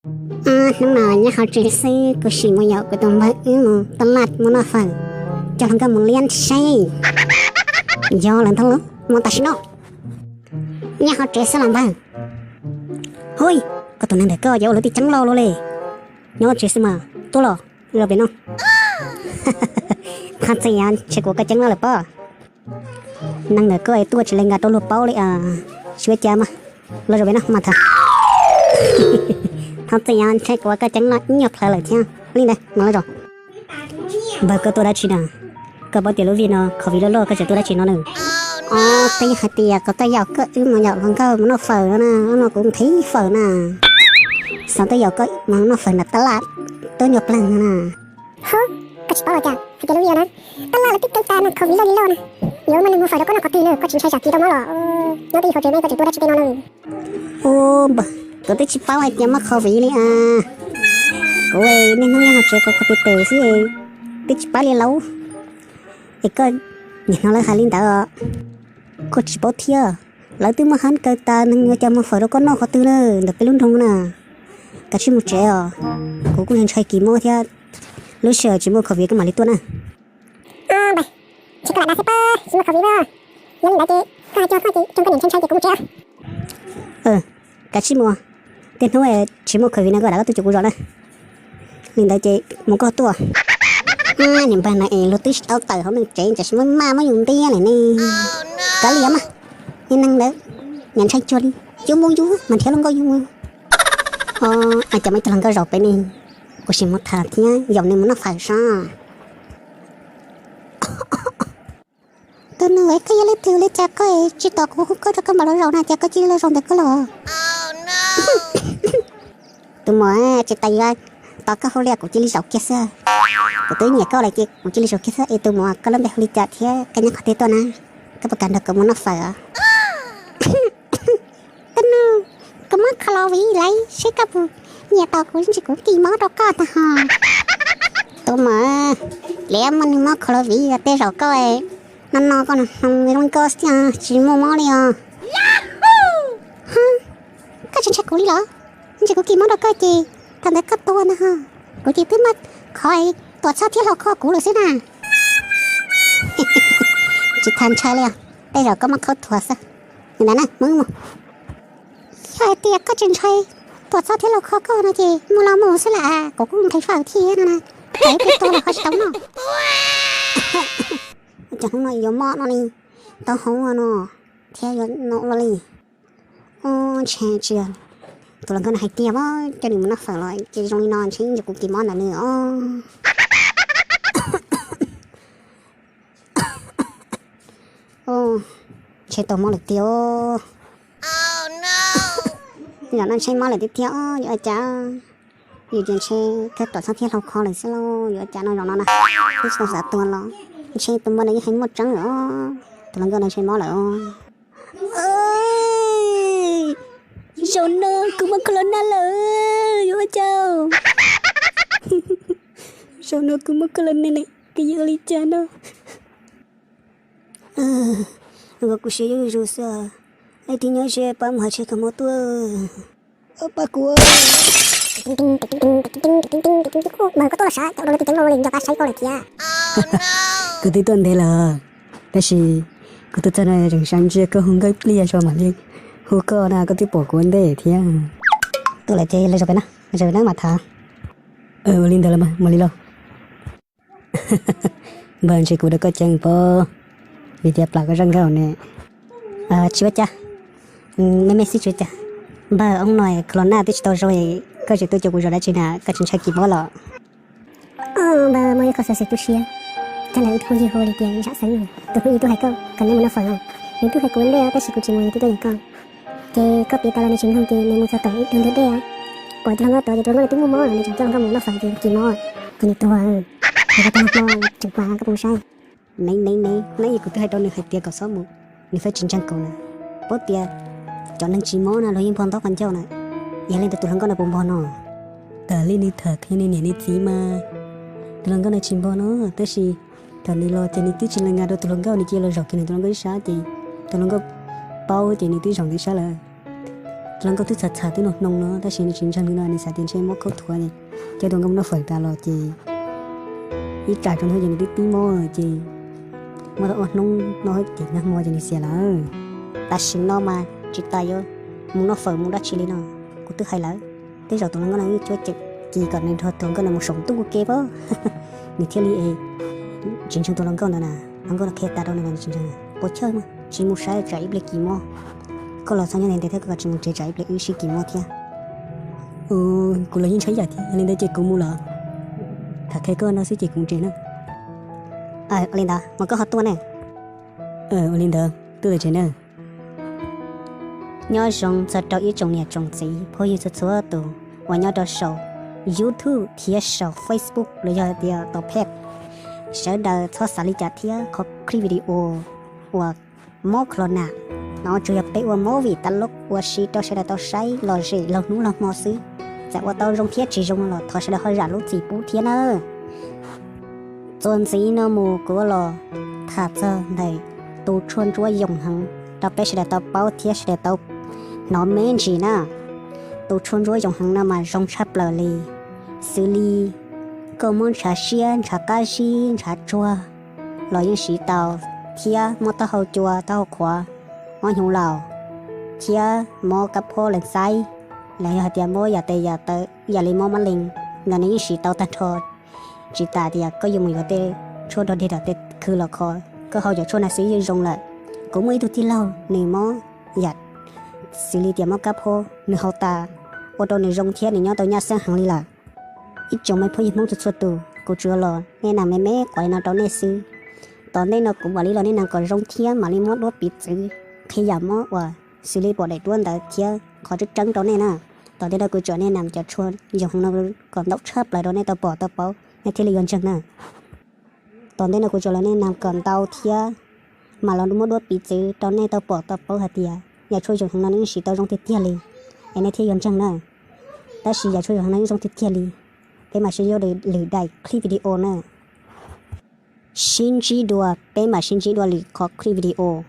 Hnub no nyob hauv tsev xwb, kuv sim mus yaum kuv tus npawg wb mus taj laj mus noj fawm, coj hluas nkauj mus liab saib. Yog lawm ntag, mus tam sim no. Nyob hauv tsev xwb los npawg? Hos, koj tus neeg ntawm koj yuav ua luv tij ceeb loj luaj li. Nyob tsev xwb mas tuaj los, los pem no. Thov txim, ntshe kuv ua koj ceeb loj lawm pob. Neeg ntawm koj es tuaj tsis li nkas rau luag paub li. Tsis ua cas mas, los zaum pem no mas tham. Thov txim, ntshe kuv ua koj ceeb loj ib nyuag plhaw lawm thiab li ntawd mas los zaum. Npawg, koj tuaj dab tsi na? Koj paub tias lub vij no covid loj loj, koj tseem tuaj dab tsi no na? Os, twb yog hais tias kuv tuaj yaum koj wb mus yaum hluas nkauj mus noj fawm no na, no kuv nqhis fawm na. Xav tuaj yaum koj mus noj fawm nram taj laj, tuaj nyuag plaws no na. Hos, koj tsis paub los cas hais tias lub vij no taj laj lawv twb kaw tas no, covid loj li loj na. Yuav muaj neeg mus fawm rau koj noj qhov twg na, koj tsis ntshai tsam kis tau mob los? Nyob twb ib hauv tsev ne, koj tseem tuaj dab tsi tej no na? Ua, npawg, kuv twb tsis paub hais tias muaj covid li as. Kuv niaj hnub nyob hauv tsev kuv kho tis tes xwb, twb tsis paub li lauj. Es koj niaj hnub lawv hais li ntawd, koj tsis paub thiab. Lawv twb muab hab kaw tas, neeg yuav cas mus fawm rau koj noj qhov twg na, ntawm peb lub nroog na. Kav tsij mus tsev os, kuv kuj ntshai kis mob thiab. Lub sij hawm tsis muaj covid koj mam li tuaj na. Npawg, ntshe koj lam dag xwb pob, tsis muaj covid na. Yog li ntawd ces koj hais tias koj ces coj koj niam ntshai ntshai ces kuv mus tsev. Kav tsij mus, tej hnub tsis muaj covid no koj rov qab tuaj cuag kuv zos na. Li ntawd ces mus koj tuaj. Niam npawg na es luag twb tsis tau tawm hauv neeg tsev, tam sim muab maj muab yus ntiab lawm ne. Kav liam mas, niag neeg ntawd niam ntshai cuag li, yuav mus yus mas nrhiav hluas nkauj yus mus. Os, cas muaj ib tug hluas nkauj zaum pem ne, kuv sim mus tham thiab yaum nws mus noj fawm saib. Tus nus, koj yog leej twg li cas koj tsis tau kuv hu koj rau koj mam los zaum na, cas koj cia li los zaum ntawm koj los? Tus muam, tsis tas yuav tos koj hu li kuv cia li zaum kiag xwb. Kuv twb nyiam koj lawm ces kuv cia li zaum kiag xwb. Es tus muam, koj lub npe hu li cas thiab koj nyob qhov twg tuaj na? Koj puas kam nrog kuv mus noj fawm? Tus nus, kuv muab kho los viv lawm, seb koj puas nyiam tau kuv, ntsis kuv kis mob rau koj tag hos. Tus muam, liam, muaj neeg muab kho los viv tej zaum koj no no koj no hnoos zoo nkauj xwb tsis muaj mob li os. Koj tsis ntshai kuv li los? Ntsis kuv kis mob rau koj ces thaum ntawd koj tuag ntag hos. Kuv ces twb muab qhov tuam txhab thiab hlau kho kuv lawm xwb na. Tsis tas ntshai li os, tej zaum koj muab khaub thuas xwb. Ntawd na, mus mus. Yog hais tias koj tsis ntshai tuam txhab thiab hlau kho koj no ces mus los mus xwb las, kuv kuj nqhis fawm thiab no na. Thaum ib pliag tuag los ho tsis tau noj. Cas hnub no yuav mob no li, tau hauv no thiab yuav no los li. Ntshe tsis yog tus hluas nkauj no hais tiag, coj nws mus noj fawm los ces zoo li no, ntshe ntsis kuv kis mob ntawm nws os. Ntshe tau mob lawm tiag. Zaum no ntshe mob lawm tiag tiag os, yuav ua cas? Yus ces ntshe khaub tuam txhab thiab hlau kho lawm xwb lauj, yuav ua cas no zaum no na? Twb tsis tau xav tuag los ntshe tus npawg no yeej hais muaj tseeb lawm os. Tus hluas nkauj no ntshe mob lawm os. Zaum no kuv muaj kho los nag lawm, yuav ua cas? Zaum no kuv muaj kho los nag lawm, kuv yuav ua li cas no? Kuv siab yuj zus xwb, leej twg nyob ze pab mus hais tsheb kho mob tuaj, pab kuv. Mas koj tuaj los sav, caum rau lawv tus ceeb no li nco qab saib koj lawm thiab. Kuv twb tuaj ntev lawm, tab sis kuv tuaj txog no tseem sab ntsia koj hu nkauj pliag tso mam li hu koj na, koj twb pom kuv ua ntej thiab. Tuaj lawm ces los zaum pem na, los zaum pem na mam tham. Ua li ntawd los mas mus li los. Npawg, ntshe kuv rau koj ceeb pob, vim tias plam koj zaj nkauj ne. Tsis ua cas, me me xwb tsis ua cas. Npawg, hnub no kho los nag twb tsis tau zoo, koj tseem tuaj cuag kuv zos dab tsi na, koj tsis ntshai kis mob los? Npawg, muaj ib qho xov xwm tu siab, txog ntawm ib tug phooj ywg hu li tias Zam Xeeb, tus phooj ywg tub hais koj kom neb mus noj fawm os. Nws tub hais kuv ua ntej os, tab sis kuv tsis mus, nws twb tuaj yaum koj. Ces koj piav tas los nws tsis mloog ces nws mus txog tom ib tug ntug dej os. Pom tus hluas nkauj tuag ces tus hluas nkauj no twb muaj mob lawm, nws tseem coj hluas nkauj mus noj fawm ces kis mob, ces nws tuag. Nws tuag hmo tseem pam koj puas saib? Nev nev nev, neb yog kuv twb hais rau nws hais tias kom txhob mus, nws thiaj tsis ntseeg kuv na. Paub tias cov neeg tsis mob na luag yeej npog ntaub qhov ncauj na. Yog li ntawd tus hluas nkauj no puas npog no? Tam li nws tham qhia nws niam nws txiv mas tus hluas nkauj no tsis npog no, tab sis thaum nws los ces nws twb tsis lees ngas rau tus hluas nkauj, nws cia li los zaum kiag nws tus hluas nkauj ib sab ces tus hluas nkauj paub ces nws twb zaum nws ib sab lawm. Hluas nkauj twb txham txham twb nug hnoo no tab sis nws tsis ntseeg li no, nws xav tias ntshe mob khaub thuav. Ces cov hluas nkauj muab noj fawm tas los ces ib tsam tso nws, ces nws twb pib mob ces muab tau ob hnub no ces nag hmo ces nws xiam lawm. Tam sim no mas tsis tas yuav mus noj fawm mus dab tsi li no. Kuv twb hais lawm, tej zaum tus hluas nkauj no yeej cuab ceem kis kom nws nrog tus hluas nkauj no mus saum ntuj ua ke pab, nws thiaj li tsis ntseeg tus hluas nkauj ntawd na. Hluas nkauj no qhia tas rau nws los nws tsis ntseeg. Puas chawj mas tsis mus saib tsam ib pliag kis mob. Koj los txhob nyob ntev ntev thiab, koj tsis mus ntev tsam ib pliag wb sib kis mob thiab. Kuv los yeej ntshai yam thiab, yog li ntawd ces kuv mus lawm. Tham qhia koj no xwb ces kuv mus tsev na. Ua li ntawd mas koj ho tuaj ne. Ua li ntawd tuaj tsev na. Nyob zoo txog rau ib tsoom niam tsoom txiv phooj ywg txhua txhua tus uas nyob rau saum YouTube thiab saum Facebook los yog tias tom page. Sawv daws txhob xav li cas thiab, qhov clip video uas mob kho na no tsuas yog peb ua movie tas los ua si rau sawv daws tau saib lom zem laug hnub laug hmo xwb. Txawm ua tau zoo thiab tsis zoo los thov sawv daws ho zam lub txim pub thiab nawb. Txuas ntxiv no mus kuv los tham txog ntawm tus tshuaj ntsuab yoos heev rau peb sawv daws tau paub thiab sawv daws tau hnov me ntsis na. Tus tshuaj ntsuab yoos heev no mas zoo tshaj plaws li, xws li koj mob ntshav siab, ntshav qab zib, ntshav tsuag los yeej siv tau, thiab mob taub hau cua, taub hau qhuav, mob hnyuv laus, thiab mob kab phob las xaib, los yog hais tias mob yam tes yam taw ib yam li mob mab lees, los nws yeej siv tau tag nrho. Tsis tas tias koj yuav mus yuav tej tshuaj dog dig tom tej khw los kho, koj haus cov tshuaj no xwb yeej zoo lawm. Kuv muaj ib tug tij laug nws mob yam xws li tias mob kab phob, nws haus tas ua rau nws zoo thiab nws nyob tau nyab xeeb heev li lawm. Ib tsoom me phooj ywg Hmoob txhua txhua tus, kuv tsuas los nej nam me me quav li no rau nej xwb. Tom ntej no kuv mam li los nej nam kom zoo thiab mam li muab duab piv txwv qhia yam mob uas xws li pom daim duab ntawd thiab qhov tseeb tseeb rau nej na. Tom ntej no kuv tsuas nej nam cov tshuaj yoos heev no kom ntau tshaj plaws rau nej tau pom tau paub nej thiaj li yuav ntseeg na. Tom ntej no kuv tsuas los nej nam kom ntau thiab mam los muab duab piv txwv rau nej tau pom tau paub hais tias yam tshuaj yoos heev no nws yeej siv tau zoo tiag tiag li, es nej thiaj yuav ntseeg na. Tab sis yam tshuaj yoos heev no yeej zoo tiag tiag li, peb mam sib ntsib dua lwm daim clip video na. Sib ntsib dua, peb mam sib ntsib dua lwm qhov clip video.